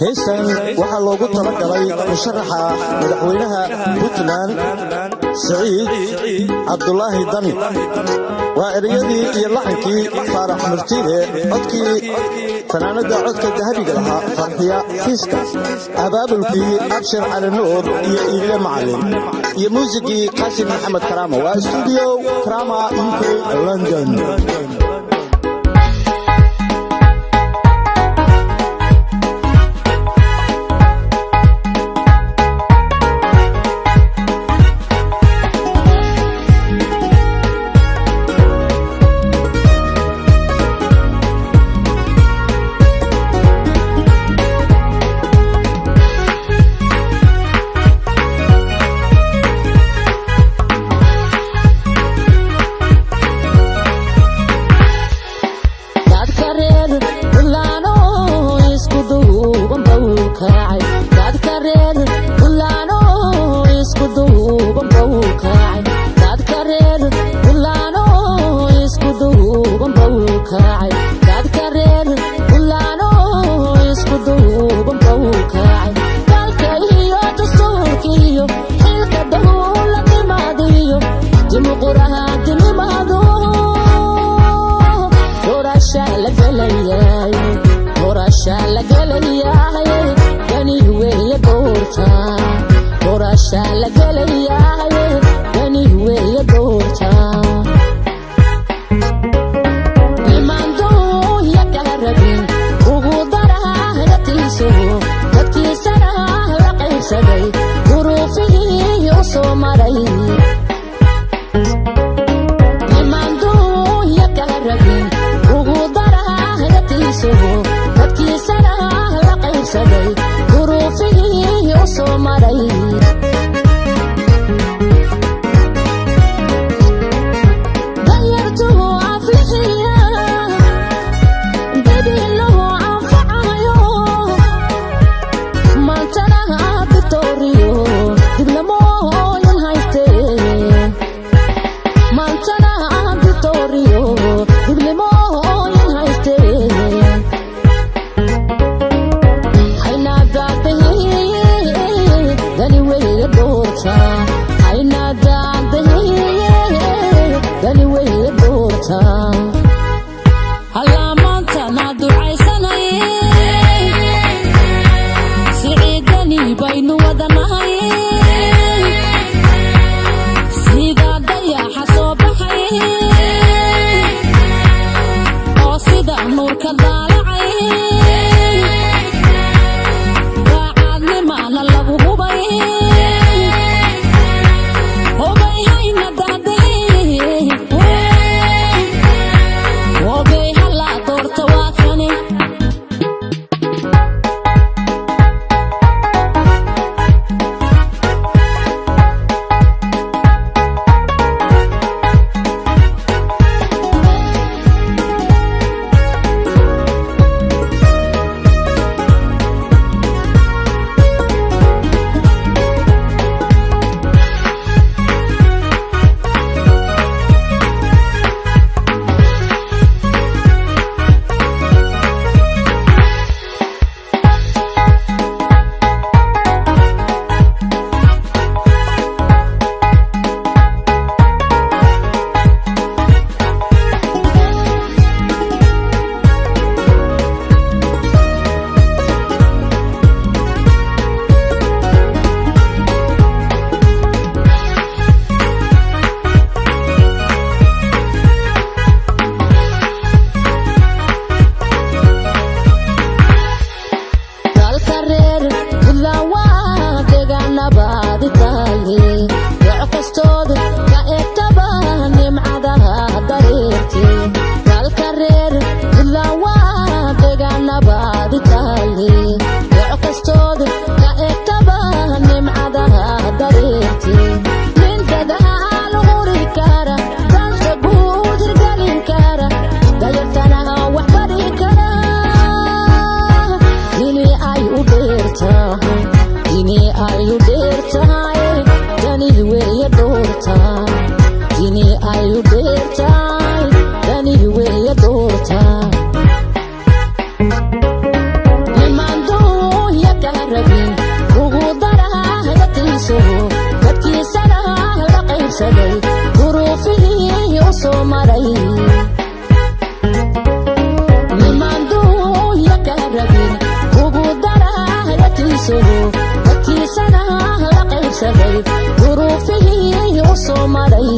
Heestan waxaa loogu talagalay musharaxa madaxweynaha Puntland, Siciid Cabdulaahi Dani. Waa ereyadii iyo laxankii Faarax Murtiile, codkii fanaanadda codka dahabiga lahaa, Farxiya Fiiska, abaabulkii Abshir Cali Nuur iyo Iile Macalin, iyo muusigii Qaasim Maxamed Karaama. Waa stuudiyo Karama UK, London. Dadka reer Buntland isku duuban buu kacay. Dadka reer Buntland isku duuban buu kacay. Dadka reer Buntland isku duuban buu kacay. Dadka reer Buntland isku duuban buu kacay. Dalka iyo dastuurkiyo xilka dowladnimadiyo dimuquraadinimadu doorasha la gelayaay, doorasha la gelayaay, dani weeye doorta. Doorasha la gelayaay, dani weeye doorta. Nimanduuya kala rabin ugu darahagatiiso, dadkiisana la qaybsaday duruufihii u soo maray. Nimanduuya kala rabin ugu darahagatiiso, dadkiisana la qaybsaday duruufihii u soo maray. Danyartuhu aflixiya debiilahu anfacayo, maantana dictoriyo diblamooyin hayste. Maantana dictoriyo diblimooyin hayste. Haynadaadahi dani weeye doorta. Haynadaadahi dani weeye doorta. Hallaa maantana ducay. daadsho, dadkiisana la qaybsaday duruufihii u soo maray.